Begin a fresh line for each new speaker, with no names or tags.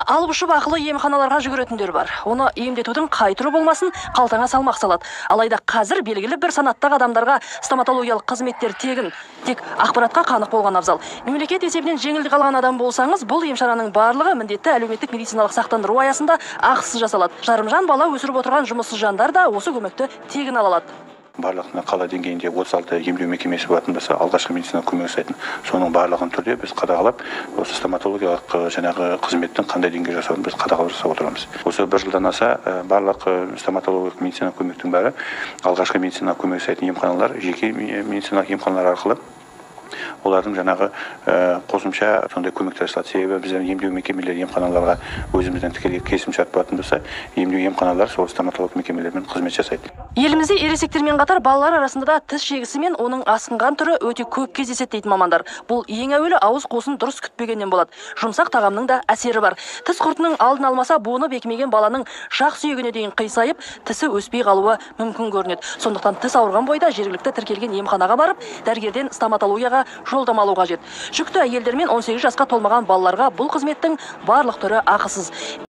Алып ұшып ақылы емханаларға жүгіретіндер бар. Оны емдетудің қай түрі болмасын, қалтаңа салмақ салады. Алайда қазір белгілі бір санаттағы адамдарға стоматологиялық қызметтер тегін. Тек ақпаратқа қанық болған абзал. Мемлекет есебінен жеңілдік алған адам болсаңыз, бұл емшараның барлығы міндетті әлеуметтік медициналық сақтандыру аясында ақысыз жасалады. Жарымжан бала өсіріп отырған жұмыссыз жандар да осы көмекті тегін ала алады.
Барлық қала деңгейінде 36 емдеу мекемесі болатын болса, алғашқы медициналық көмек жасайтын, соның барлығын түрде біз қадағалап, осы стоматологиялық жаңағы қызметтің қандай деңгейде жасауын біз қадағалап жасап отырамыз. Осы бір жылдан аса барлық стоматологиялық медициналық көмектің бәрі алғашқы медициналық көмек жасайтын емханалар, жеке медициналық емханалар арқылы олардың жаңағы қосымша сондай көмектер жасалады. Себебі біздің емдеу мекемелері емханаларға өзіміздің тікелей келісімшарт болатын болса, емдеу емханалар сол стоматологиялық мекемелермен қызмет жасайды.
Елімізде ересектермен қатар балалар арасында да тіс жегісі мен оның асқынған түрі өте көп кездеседі дейді мамандар. Бұл ең әуелі ауыз қуысын дұрыс күтпегеннен болады. Жұмсақ тағамның да әсері бар. Тіс құртының алдын алмаса, буыны бекімеген баланың жақ сүйегіне дейін қисайып, тісі өспей қалуы мүмкін көрінеді. Сондықтан тіс ауырған бойда жергілікті тіркелген емханаға барып, дәрігерден стоматологияға жолдама алу қажет. Жүкті әйелдер мен 18 жасқа толмаған балаларға бұл қызметтің барлық түрі ақысыз.